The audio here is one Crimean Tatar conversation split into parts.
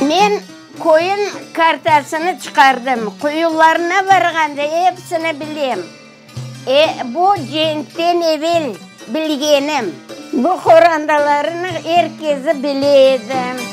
Men köyün kartasını çıqardım, quyularına barğanda episini bilem. E, bu cenkten evel bilgenim. Bu qorantalarnı er kezi bile edi.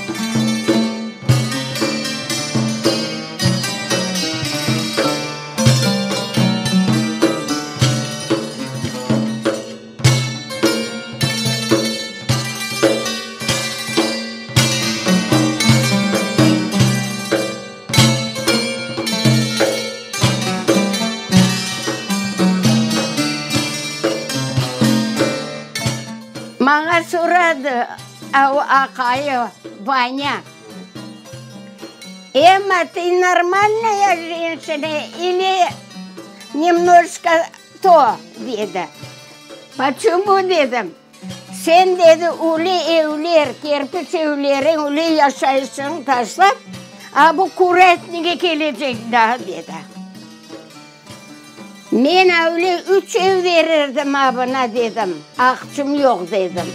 Maña soradı o aqayı Vanâ, Emma, tı normalnaya jenşina ili nemnojko to? dedi. Poçemu? dedim. Sen, dedi, ulu evler, kerpiç evleriñ, ulu yaşayışıñı taşlap, a bu kurortnıge keleceñ daa, dedi. Men öyle üç ev berirdim a buna, dedim, aqçım yoq, dedim.